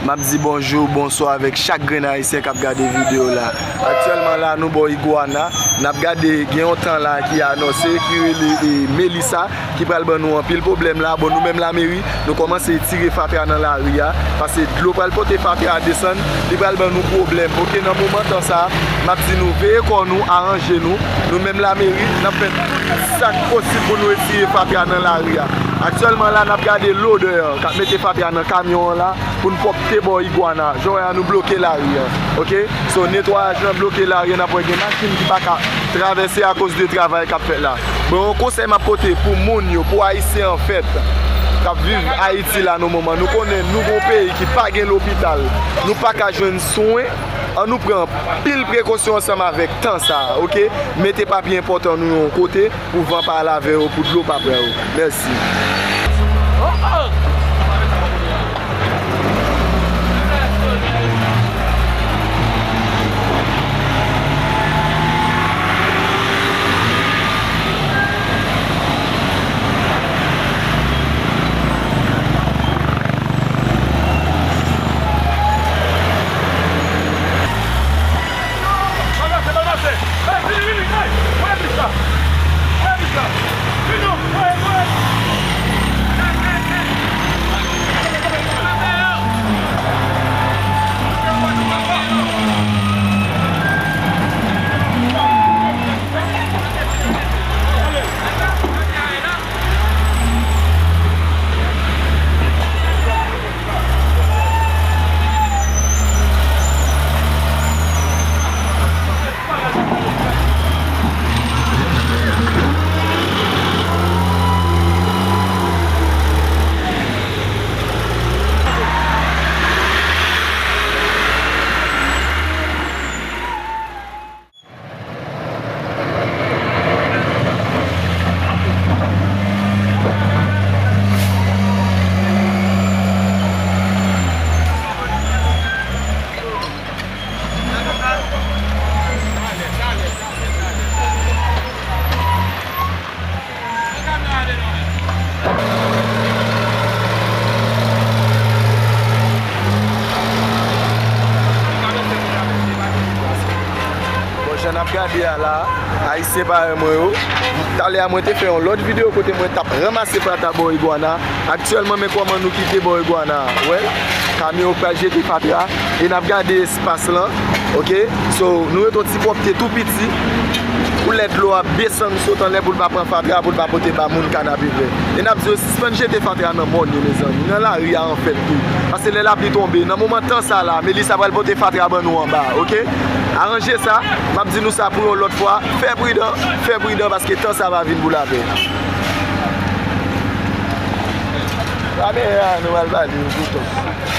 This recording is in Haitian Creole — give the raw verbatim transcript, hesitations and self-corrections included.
M ap di bonjou, bonswa avèk chak grenn Ayisyen k ap gade videyo la. Aktyèlman la, nou bò Iguana. N ap gade, gen yon tan la ki anonse, ki rele, e, Melissa, ki pral ban nou anpil pwoblèm la. Bon, nou menm lameri, nou kòmanse tire fatra nan lari a, paske dlo pral pote fatra a desann, li pral ban nou pwoblèm. Oke, nan moman tan sa, m ap di nou, veye kò nou, aranje nou. Nou menm lameri, n ap fè tout sa k posib pou nou retire fatra nan lari a. Aktyèlman la, n ap gade lodè k ap mete fatra nan kamyon an la, pou n pwòpte bò Iguana. Jan w wè a, nou bloke lari a. Oke? So, netwayaj lan bloke lari a, n ap wè gen machin ki pa ka travèse akoz de travay k ap fèt la. Bon, yon konsèy m ap pote pou moun yo, pou Ayisyen an fèt, k ap viv Ayiti la nan moman. Nou konnen nou gon peyi ki pa gen lopital. Nou pa ka jwenn swen. An nou pran anpil prekosyon ansanm avèk tan sa a, oke? Mete papye enpòtan nou yon kote pou van pa al avè yo, pou dlo pa pran yo. Mèsi. Bon, jan n ap gade a la, Ayisyen parèy mwen yo, talè a mwen te fè yon lòt videyo kote mwen t ap ranmase fatra bò Iguana. Aktyèlman, men kòman nou kite bò Iguana a. Wè, kamyon yo pral jete fatra e n ap gade espas lan. Oke? So, nou ret yon ti pwòpte tou piti pou lè dlo ap desann sot anlè pou l pa pran fatra, pou l pa pote ba moun Kanapevè. E n ap di yo sispann jete fatra nan mòn yo, mezanmi, nan lari a anfèt tou. Paske lè lapli tonbe, nan moman tan sa la, Melissa pral pote fatra ban nou anba, oke? Aranje sa, m ap di nou sa pou yon lòt fwa. Fè pridan, fè pridan, paske tan sa va vin pou lapè. Kamera, nou pral pale yo pou tan.